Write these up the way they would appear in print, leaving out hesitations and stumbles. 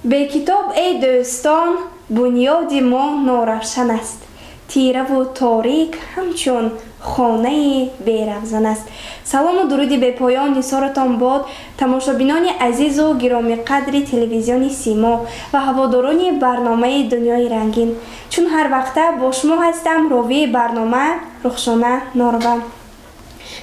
Бекитоб, эй дӯстон, бунёди мо норавшан аст, тираву торик ҳамчун хонаи беравзан аст. Салому дуруди бепоён нисоратон бод, тамошобинони азизу гиромиқадри телевизиони «Симо» ва ҳаводорони барномаи «Дунёи рангин». Чун ҳар вақта, бо шумо ҳастам ровии барнома Рухшона Норова.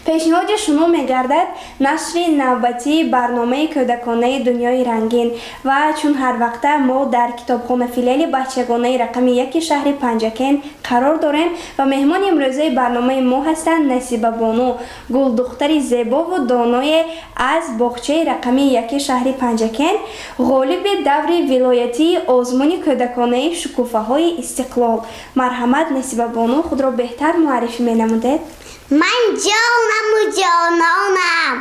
Пешниҳоди шумо мегардад нашри навбатии барномаи кӯдаконаи «Дунёи рангин». Ва чун ҳар вақта, мо дар китобхона филиали бачагонаи рақами 1 шаҳри Панҷакент қарор дорем ва меҳмони имрӯзаи барномаи мо ҳастанд Насибабону, гулдухтари зебову доное аз боғчаи рақами 1 шаҳри Панҷакент, ғолиби даври вилоятии озмуни кӯдаконаи «Шукуфаҳои истиқлол». Марҳамат, Насибабону, худро беҳтар муаррифӣ менамудед. Ман ҷонаму ҷононам,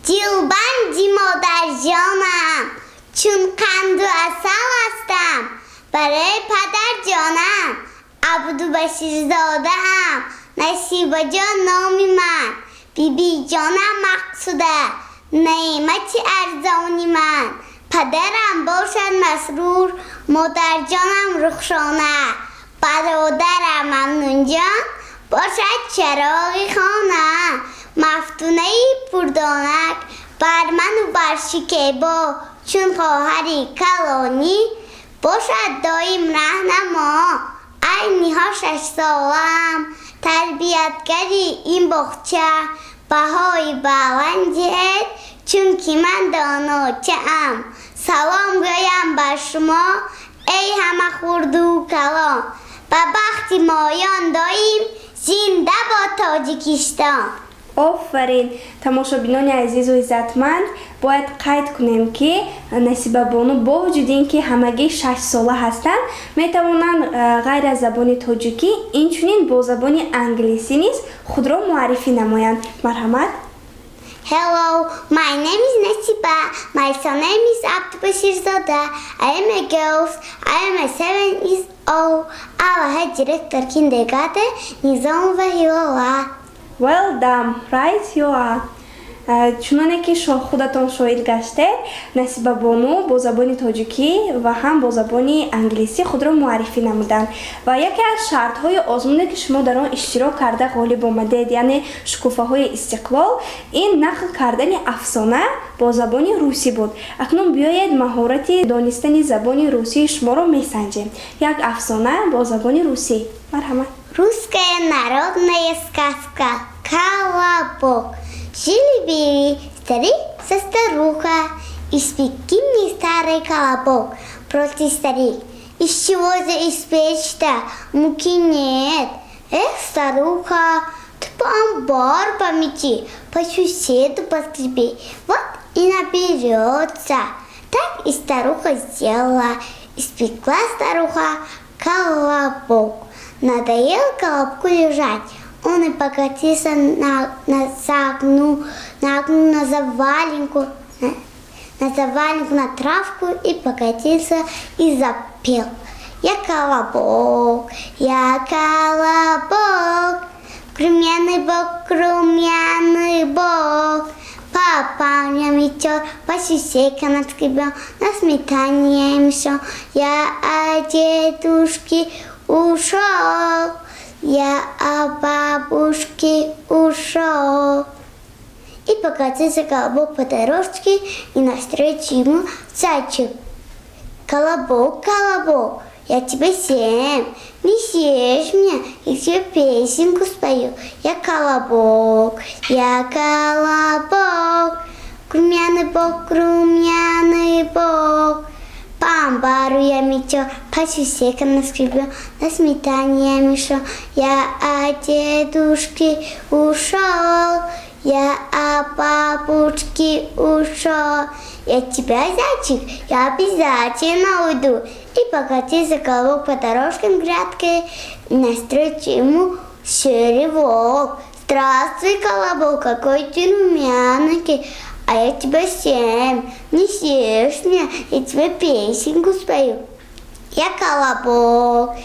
дилбанди модарҷонам, чун қанду асал ҳастам барои падарҷонам. Абдубаширзодаам Насибаҷон номи ман, бибиҷонам Мақсуда, неъмати арзони ман. Падарам бошад Масрур, модарҷонам Рухшона, бародарам Мамнунҷон бошад чароғи хона. Мафтунаи пурдонак бар ману бар Шикебо, чун хоҳари калонӣ бошад доим раҳнамо. Айни ҳол 6 солаам, тарбиятгари ин боғча баҳои баланд диҳед, чунки ман доночаам. Салом гӯям бар шумо, эй ҳама хурду калон, ба бахти моён доим зинда бод Тоҷикистон. Офарин! Тамошобинони азизу иззатманд, бояд қайд кунем, ки Насибабону бо вуҷуди ин ки ҳамагӣ 6 сола ҳастанд, метавонанд ғайр аз забони тоҷикӣ инчунин бо забони англисӣ низ худро муаррифӣ намоянд. Марҳамат. Hello, my name is Nasiba. My surname is Abdubashirzoda. I am a girl. I am a 7 years old. Our head director kindergarten Nizamova Hilola. Well done, right you are. Чуноне ки худатон шоҳид гаштед, Насибабону бо забони тоҷикӣ ва ҳам бо забони англисӣ худро муаррифӣ намуданд. Ва яке аз шартҳои озмуне, ки шумо дар он иштирок карда ғолиб омадед, яъне «Шукуфаҳои истиқлол», ин нақл кардани афсона бо забони русӣ буд. Акнун биёед, маҳорати донистани забони русии шуморо месанҷем. Як афсона бо забони русӣ, марҳамат. Русская народная сказка «Колобок». Жили-были старик со старуха, испеки мне, старый, колобок, просит старик. Из чего же испечь-то? Муки нет. Эх, старуха, ты по амбару помети, по суседу поскреби, вот и наберется. Так и старуха сделала. Испекла старуха колобок. Надоел колобку лежать. Он и покатился на окну, на заваленку, на травку и покатился и запел. Я колобок, я колобок, румяный бок, румяный бок. По парням метел, по сусекам наскребел, на сметане я мешал. Я от дедушки ушел, я от бабушки ушел. И покатился колобок по дорожке, и навстречу ему зайчик. Колобок, колобок, я тебя съем, не съешь меня, я тебе песенку спою. Я колобок, румяный бок, румяный бок. По амбару я метел, по сусекам наскребел, на сметане я мешал. Я от дедушки ушел, я от бабушки ушел. Я тебя, зайчик, я обязательно уйду. И покатился колобок по дорожкам грядке, навстречу ему серый волк. Здравствуй, колобок, какой ты румяный, а я тебя съем, не съешь меня, я тебе песенку спою. Я колобок,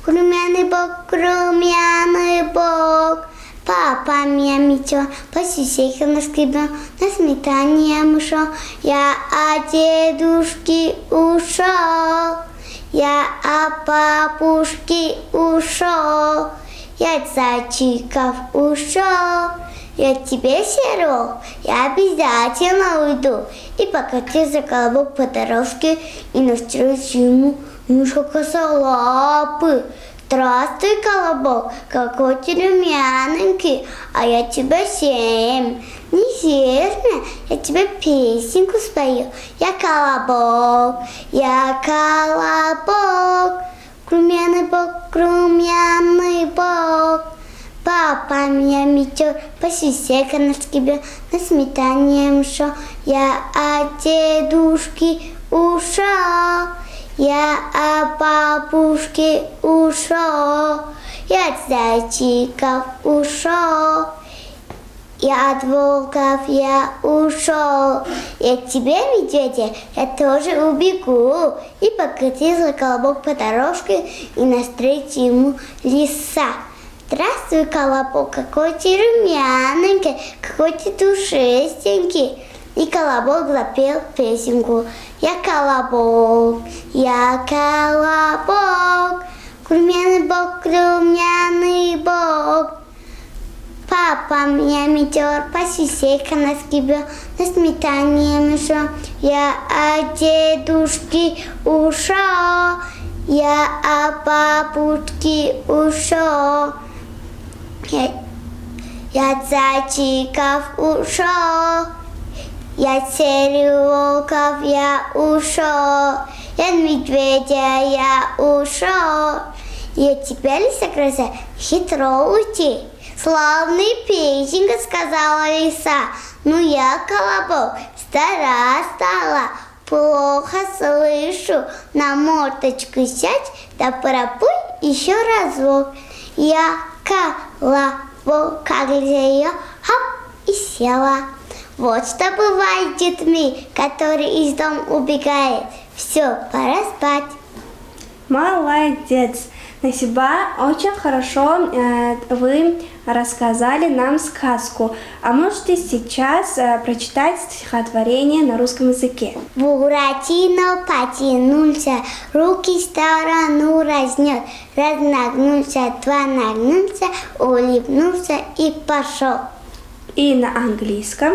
румяный бок, румяный бок. Папа меня метет, по сусекам наскребет, на сметане я ушел. Я от дедушки ушел, я от бабушки ушел, я от зайчиков ушел. Я тебе, Серый, я обязательно уйду. И покатился колобок по дорожке, и навстречу ему мышка косолапый. Здравствуй, колобок, какой ты румяненький, а я тебя съем. Не съешь меня, я тебе песенку спою. Я колобок, румяный бок. Папа меня метет, по сусекам наскребет, на сметане ушел. Я от дедушки ушел, я от бабушки ушел, я от зайчиков ушел, я от волков я ушел. Я от тебя, медведя, я тоже убегу. И покатился колобок по дорожке, и навстречу ему лиса. Здравствуй, колобок, какой ты румяненький, какой ты душистенький. И колобок запел песенку. Я колобок, румяный бок. Папа меня метет, по сусекам наскребет, на сметане мешал. Я от дедушки ушел, я от бабушки ушел. Я от зайчиков ушел, я от серых волков я ушел, я от медведя я ушел. Я тебя, лиса краса, хитро уйти. Славный песенка, сказала лиса. Ну я, колобок, стара стала, плохо слышу. На морточку сядь, да пропой еще разок. Я колобок, как ее, хоп, и села. Вот что бывает с детьми, которые из дома убегают. Все, пора спать. Молодец! Насиба, очень хорошо вы рассказали нам сказку. А можете сейчас прочитать стихотворение на русском языке? Буратино потянулся, руки в сторону разнес, раз нагнулся, два нагнулся, улыбнулся и пошел. И на английском?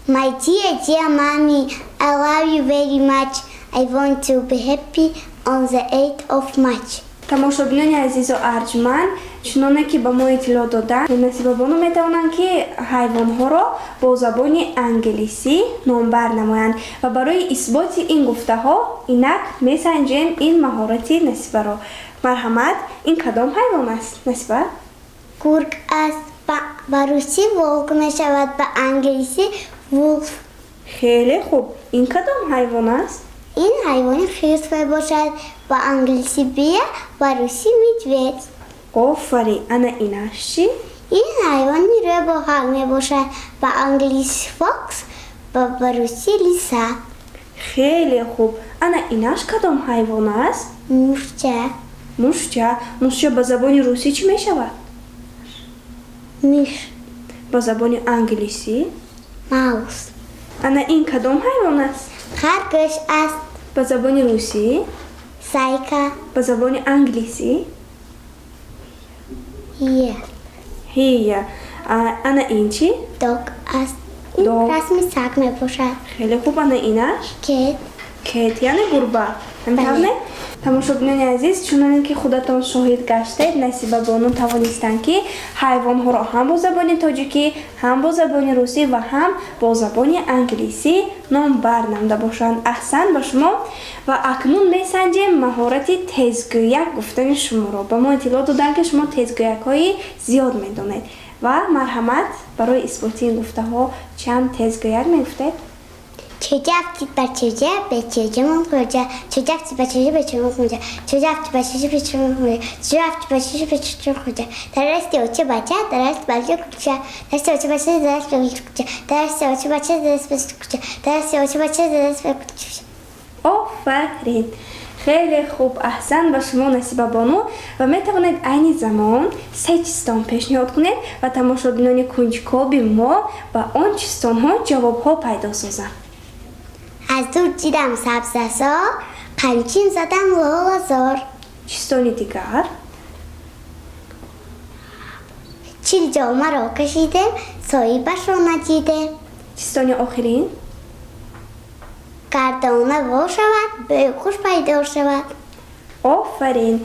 My dear, dear mommy, I love you very much. I want to be happy on the 8th of March. Тамошобинони азизу арҷманд, чуноне ки ба мо иттилоъ доданд, Насибабону метавонанд, ки ҳайвонҳоро бо забони англисӣ номбар намоянд ва барои исботи ин гуфтаҳо инак месанҷем ин маҳорати Насибаро. Марҳамат, ин кадом ҳайвон аст, Насиба? Гург аст. Ба русӣ волк мешавад, ба англисӣ wolf. Хеле хуб. Ин кадом ҳайвон аст? Ин ҳайвони хирс мебошад, ба англисӣ bear, ба русӣ медведь. Офарин. Ана инаш чӣ? Ин ҳайвони рӯбоҳак мебошад, ба англисӣ fox ва ба русӣ лиса. Хеле хуб. Ана инаш кадом ҳайвон аст? Мушча. Мушча. Мушча ба забони русӣ чӣ мешавад? Мышь. Ба забони англисӣ? Mouse. Ана ин кадом ҳайвон аст? Харгӯш аст. Ба забони русӣ? Зайка. Ба забони англисӣ? Ҳия. Ҳия. Ана ин чӣ? Dog аст. Ин Dog. Расми саг мебошад. Хеле хуб. Ана инаш? Cat. Cat, яъне гурба. Ҳамин Бале. Тамошобинони азиз, чуноне ки худатон шоҳид гаштед, Насибабону тавонистанд, ки ҳайвонҳоро ҳам бо забони тоҷикӣ, ҳам бо забони русӣ ва ҳам бо забони англисӣ номбар намуда бошанд. Аҳсан ба шумо. Ва акнун месанҷем маҳорати тезгӯяк гуфтани шуморо. Ба мо иттилоъ доданд, ки шумо тезгӯякҳои зиёд медонед. Ва марҳамат, барои исботи ин гуфтаҳо чанд тезгӯяк мегуфтед? Чӯҷа афтид бар чӯҷа, ба чӯҷамон хӯрҷа. Чӯҷа афтид бар чӯҷа, ба чӯҷамон хӯрҷа. Чӯҷа афтид бар чӯҷа, ба чӯҷамон хӯрҷа. Чӯҷа афтид бар чӯҷа, ба чӯҷамон хӯрҷа. Дар дасти оча бача, дар дасти бача куча. Дар дасти оча бача, дар дасти бача куча. Дар дасти оча бача, дар дасти бача куча. Дар дасти оча бача, дар дасти бача куча. Офарин! Хеле хуб, аҳсан ба шумо, Насиба бону, ва метавонед айни замон се чистон пешниҳод кунед ва тамошобинони кунҷкоби мо ба он чистонҳо ҷавобҳо пайдо созанд. Аз дур дидам сабзазор, қамчин задам лолазор. Чистони дигар? 40 ҷомаро кашидем, соҳибашро надидем. Чистони охирин? Гардона во шавад, бӯи хуш пайдо шавад. Офарин,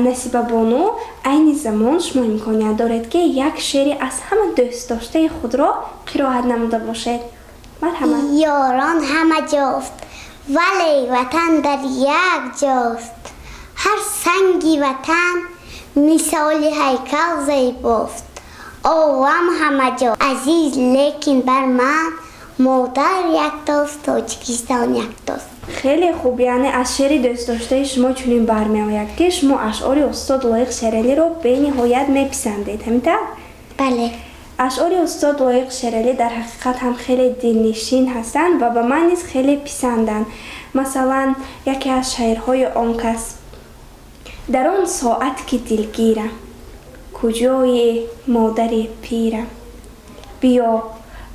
Насиба бону, айни замон шумо имконият доред, ки як шеъри аз ҳама дӯстдоштаи худро қироат намуда бошед. Марҳамат. Ёрон ҳама ҷост, вале ватан дар як ҷост. Ҳар санги ватан мисоли ҳайкал зебост. Олам ҳама ҷо азиз, лекин бар ман модар яктост, Тоҷикистон яктост. Хеле хуб, яъне аз шеъри дӯстдоштаи шумо чунин бармеояд, ки шумо ашъори устод Лоиқ Шералиро бениҳоят меписандед, ҳамин тавр? Бале. Ашъори устод Лоиқ Шералӣ дар ҳақиқат ҳам хеле дилнишин ҳастанд ва ба ман низ хеле писанданд. Масалан, яке аз шеърҳои он кас: дар он соат ки дилгирам, куҷои модари пирам, биё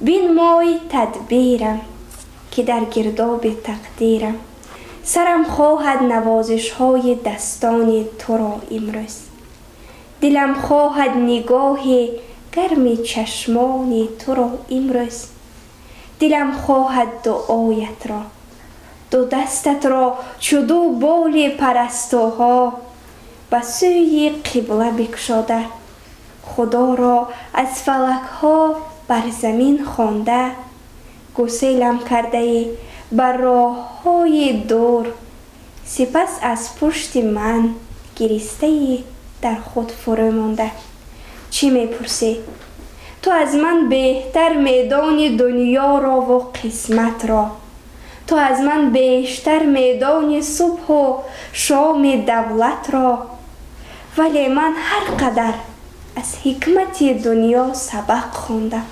бинмой тадбирам, ки дар гирдоби тақдирам, сарам хоҳад навозишҳои дастони туро имрӯз, дилам хоҳад нигоҳи гарми чашмони туро имрӯз, дилам хоҳад дуоятро, ду дастатро чу ду боли парастуҳо ба сӯи қибла бикушода, худоро аз фалакҳо бар замин хонда, гуселам кардаӣ бар роҳҳои дур, сипас аз пушти ман гиристаи дар худ фурӯ монда. Чӣ мепурсӣ? Ту аз ман беҳтар медони дунёро ву қисматро. Ту аз ман бештар медони субҳу шоми давлатро. Вале ман ҳар қадар аз ҳикмати дунё сабақ хондам.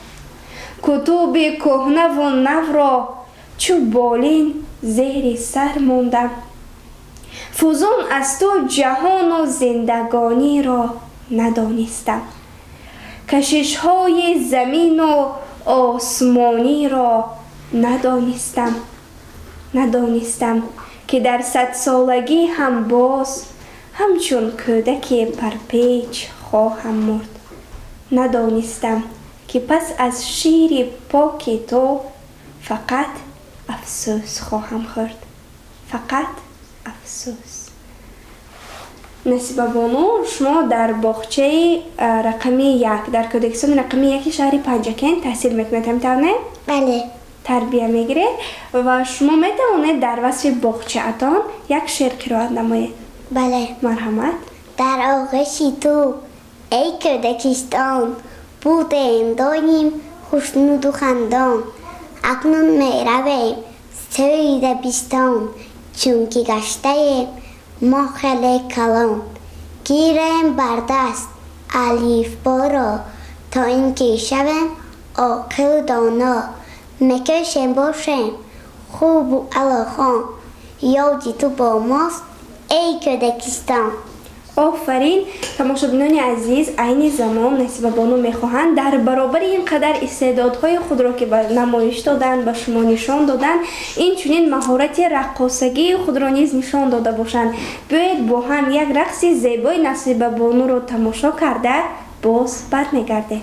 Кутуби кӯҳнаву навро чу болин зери сар мондам. Фузун аз ту ҷаҳону зиндагониро надонистам. Кашишҳои замину осмониро надонистам. Надонистам, ки дар садсолагӣ ҳам боз ҳамчун кӯдаки парпеч хоҳам мурд. Надонистам, ки пас аз шири поки ту фақат афсӯс хоҳам хӯрд. Фақат афсӯс. Насиба бону, шумо дар боғчаи рақами як, дар кӯдакистони рақами яки шаҳри Панҷакент таҳсил мекунед, ҳамин тавр не? Бале. Тарбия мегиред ва шумо метавонед дар васфи боғчаатон як шеър қироат намоед. Бале. Марҳамат. Дар оғӯши ту, эй кӯдакистон, будем доим хушнуду хандон. Акнун меравем сӯи дабистон, чунки гаштаем мо хеле калон. Гирем бар даст алифборо, то ин ки шавем оқилу доно. Мекӯшем бошем хубу аълохон, ёди ту бо мост, эй кӯдакистон. Офарин, тамошобинони азиз, айни замон Насиба бону мехоҳанд дар баробари ин қадар истеъдодҳои худро, ки ба намоиш доданд, ба шумо нишон доданд, инчунин маҳорати раққосагии худро низ нишон дода бошанд. Биёед бо ҳам як рақси зебои Насиба бонуро тамошо карда боз бармегардем.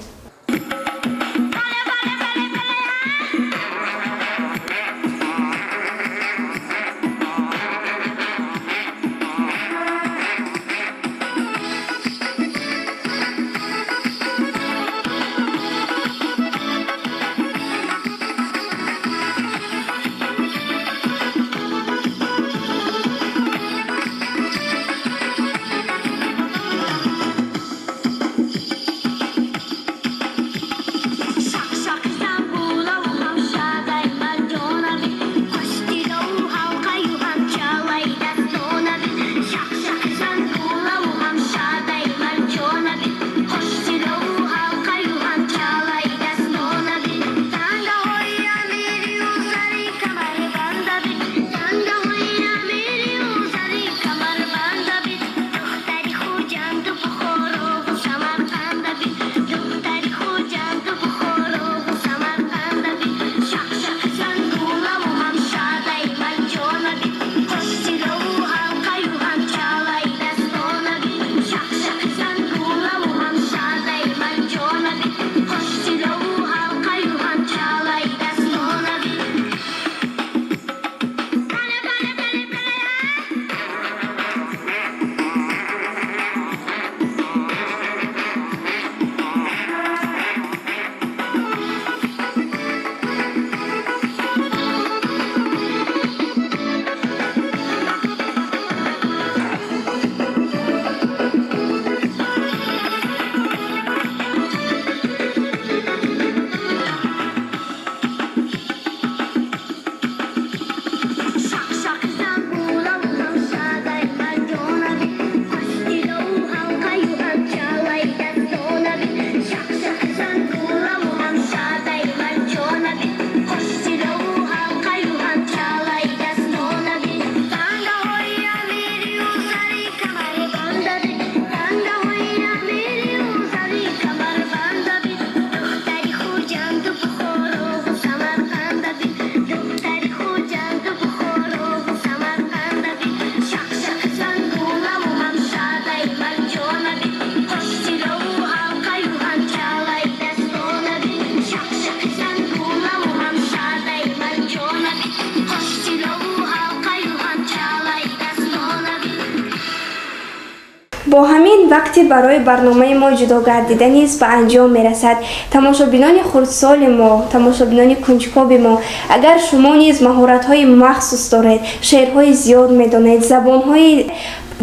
Бо ҳамин вақти барои барномаи мо ҷудо гардида низ ба анҷом мерасад. Тамошобинони хурдсоли мо, тамошобинони кунҷкоби мо, агар шумо низ маҳоратҳои махсус доред, шеърҳои зиёд медонед, забонҳои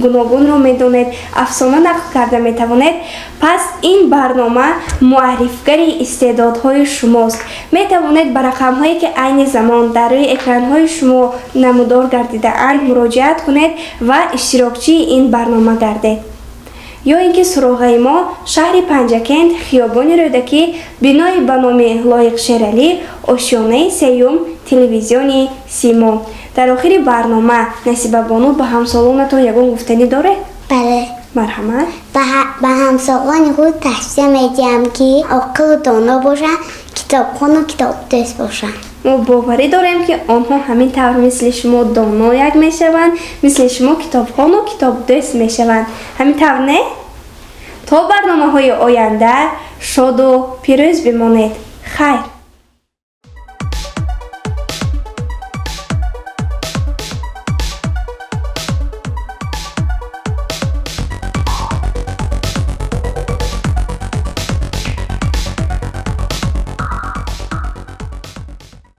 гуногунро медонед, афсона нақл карда метавонед, пас ин барнома муаррифгари истеъдодҳои шумост. Метавонед ба рақамҳое, ки айни замон дар рӯи экранҳои шумо намудор гардидаанд, муроҷиат кунед ва иштирокчии ин барнома гардед. Ё ин ки суроғаи мо: шаҳри Панҷакент, хиёбони Рӯдакӣ, бинои ба номи Лоиқ Шералӣ, ошёнаи сеюм, телевизиони Симо. Дар охири барнома, Насибабону, ба ҳамсолонатон ягон гуфтанӣ доред? Бале. Марҳамат. Ба ҳамсолони худ тавсия медиҳам, ки оқилу доно бошанд, китобхону китобдӯст бошанд. Мо боварӣ дорем, ки онҳо ҳамин тавр мисли шумо донояк мешаванд, мисли шумо китобхону китобдӯст мешаванд. Ҳамин тавр, не? То барномаҳои оянда шоду пирӯз бимонед. Хайр.